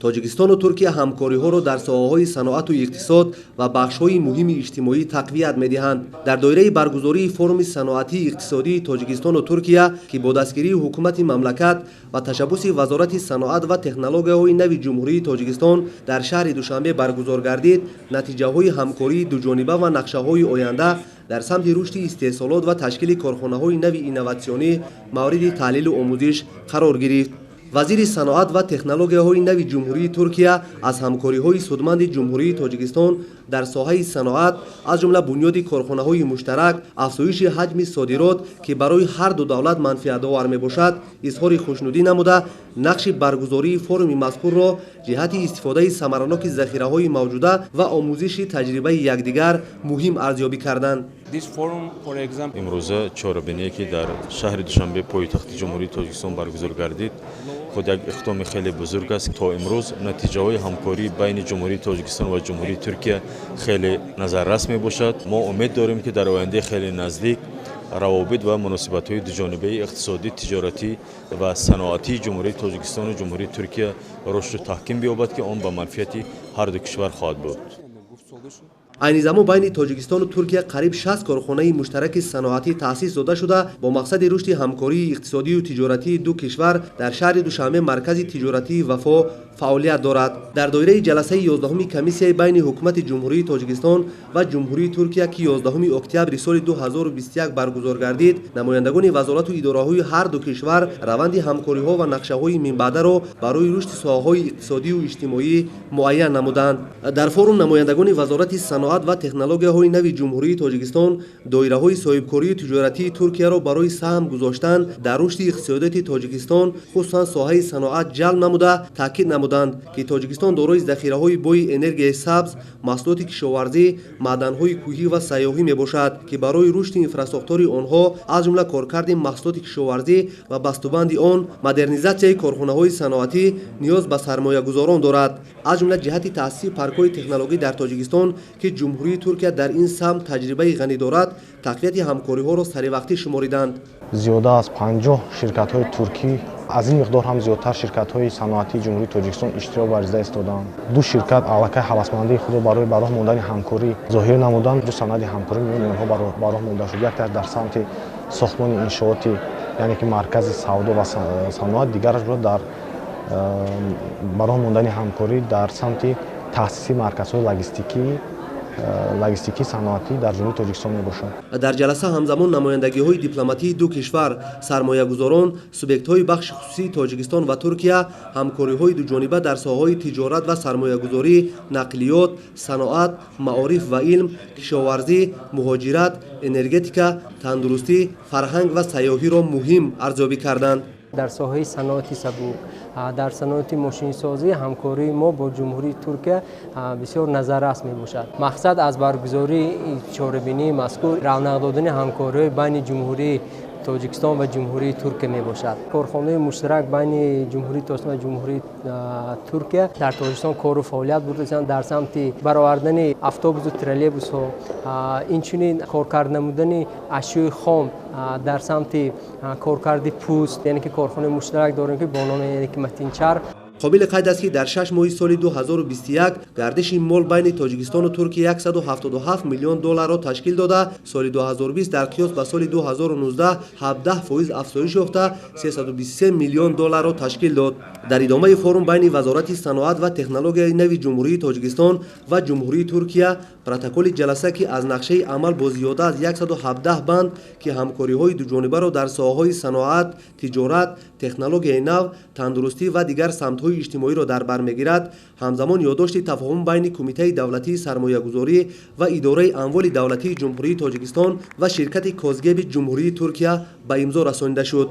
Тоҷикистону Туркия ҳамкориҳоро дар соҳаҳои саноату иқтисод ва бахшҳои муҳими иҷтимоӣ тақвият медиҳанд. Дар доираи баргузории форуми саноатии иқтисодии Тоҷикистону Туркия, ки бо дастгирии ҳукумати мамлакат ва ташаббуси Вазорати саноат ва технологияҳои нави Ҷумҳурии Тоҷикистон дар шаҳри Душанбе баргузор гардид, натиҷаҳои ҳамкории дуҷониба ва нақшаҳои оянда дар самти рушди истеҳсолот ва ташкили корхонаҳои нави инноватсионӣ мавриди таҳлилу омӯзиш қарор гирифт. Вазири саноат ва технологияҳои нави Ҷумҳурии Туркия аз ҳамкориҳои судманди Ҷумҳурии Тоҷикистон дар соҳаи саноат, аз ҷумла бунёди корхонаҳои муштарак, афзоиши ҳаҷми содирот, ки барои ҳар ду давлат манфиатовар мебошад, изҳори хушнудӣ намуда, нақши баргузории форуми мазкурро ҷиҳати истифодаи самараноки захираҳои мавҷуда ва омӯзиши таҷрибаи якдигар муҳим арзёбӣ карданд. Имрӯза чорабиние, ки дар шаҳри Душанбе, пойтахти Ҷумҳурии Тоҷикистон, баргузор гардид, худ як иқдоми хеле бузург аст. То имрӯз натиҷаҳои ҳамкорӣ байни Ҷумҳурии Тоҷикистон ва Ҷумҳурии Туркия хеле назаррас мебошад. Мо умед дорем, ки дар ояндаи хеле наздик равобит ва муносибатҳои дуҷонибаи иқтисодӣ, тиҷоратӣ ва саноатии Ҷумҳурии Тоҷикистону Ҷумҳурии Туркия рушду таҳким биёбад, ки он ба манфиати ҳар ду кишвар хоҳад буд. Айни замон байни Тоҷикистону Туркия қариб 60 корхонаи муштараки саноатӣ таъсис дода шуда, бо мақсади рушди ҳамкории иқтисодию тиҷоратии ду кишвар дар шаҳри Душанбе маркази тиҷоратии «Вафо» фаъолият дорад. Дар доираи ҷаласаи 11-уми комиссияи байни ҳукумати Ҷумҳурии Тоҷикистон ва Ҷумҳурии Туркия, ки 11 октябри соли 2021 баргузор гардид, намояндагони вазорату идораҳои ҳар ду кишвар раванди ҳамкориҳо ва нақшаҳои минбаъдаро барои рушди соҳаҳои иқтисодию иҷтимоӣ муайян намуданд. Дар форум намояндагони Вазорати саноат ва технологияҳои нави Ҷумҳурии Тоҷикистон доираҳои соҳибкорию тиҷоратии Туркияро барои саҳм гузоштан дар рушди иқтисодиёти Тоҷикистон, хусусан соҳаи саноат, ҷалб намуда, таъкид намуданд, ки Тоҷикистон дорои захираҳои бои энергияи сабз, маҳсулоти кишоварзӣ, маъданҳои кӯҳӣ ва сайёҳӣ мебошад, ки барои рушди инфрасохтори онҳо, аз ҷумла коркарди маҳсулоти кишоварзӣ ва бастубанди он, модернизатсияи корхонаҳои саноатӣ ниёз ба сармоягузорон дорад. Аз ҷумла ҷиҳати таъсиси паркҳои технологӣ дар Тоҷикистон, ки Ҷумҳурии Туркия дар ин самт таҷрибаи ғанӣ дорад, тақвияти ҳамкориҳоро саривақтӣ шумориданд. Зиёда аз 50 ширкатҳои туркӣ, аз ин миқдор ҳам зиёдтар ширкатҳои саноатии Ҷумҳурии Тоҷикистон иштирок варзида истодаанд. Ду ширкат аллакай ҳавасмандии худро барои ба роҳ мондани ҳамкорӣ зоҳир намуданд. Ду санади ҳамкорӣ миёни онҳо ба роҳ монда шуд: якташ дар самти сохтмони иншооти, яъне ки маркази савдо ва саноат, дигараш бошад дар ба роҳ мондани ҳамкорӣ дар самти таъсиси марказҳои логистикии саноатӣ дар Ҷумҳурии Тоҷикистон мебошад. Дар ҷаласа ҳамзамон намояндагиҳои дипломатии ду кишвар, сармоягузорон, субъектҳои бахши хусусии Тоҷикистон ва Туркия ҳамкориҳои дуҷониба дар соҳаҳои тиҷорат ва сармоягузорӣ, нақлиёт, саноат, маориф ва илм, кишоварзӣ, муҳоҷират, энергетика, тандурустӣ, фарҳанг ва сайёҳиро муҳим арзёбӣ карданд. Дар соҳаи саноати сабук, дар саноати мошинсозӣ ҳамкории мо бо Ҷумҳурии Туркия бисёр назаррас мебошад. Мақсад аз баргузории чорабинии мазкур равнақ додани ҳамкориҳои байни Ҷумҳурии Тоҷикистон ва Ҷумҳурии Туркия мебошад. Корхонаи муштарак байни Ҷумҳурии Тоҷикистон ва Ҷумҳурии Туркия дар Тоҷикистон кору фаъолият бурдасанд дар самти баровардани автобусу троллейбусҳо, инчунин коркард намудани ашёи хом дар самти коркарди пӯст, яъне ки корхонаи муштарак дорем, ки бо номи, яъне ки, Матинчар. Қобили қайд аст, ки дар 6 моҳи соли 2021 гардиши мол байни Тоҷикистону Туркия 177 миллион долларро ташкил дода, соли 2020 дар қиёс ба соли 2019 17% афзоиш ёфта, 323 миллион долларро ташкил дод. Дар идомаи форум байни Вазорати саноат ва технологияи нави Ҷумҳурии Тоҷикистон ва Ҷумҳурии Туркия протоколи ҷаласа, ки аз нақшаи амал бо зиёда аз 117 банд, ки ҳамкориҳои дуҷонибаро дар соҳаҳои саноат, тиҷорат, технологияи нав, тандурустӣ ва дигар самтҳои иҷтимоиро дар бар мегирад, ҳамзамон ёддошти тафоҳум байни Кумитаи давлатии сармоягузорӣ ва идораи амволи давлатии Ҷумҳурии Тоҷикистон ва ширкати Козгеби Ҷумҳурии Туркия ба имзо расонида шуд.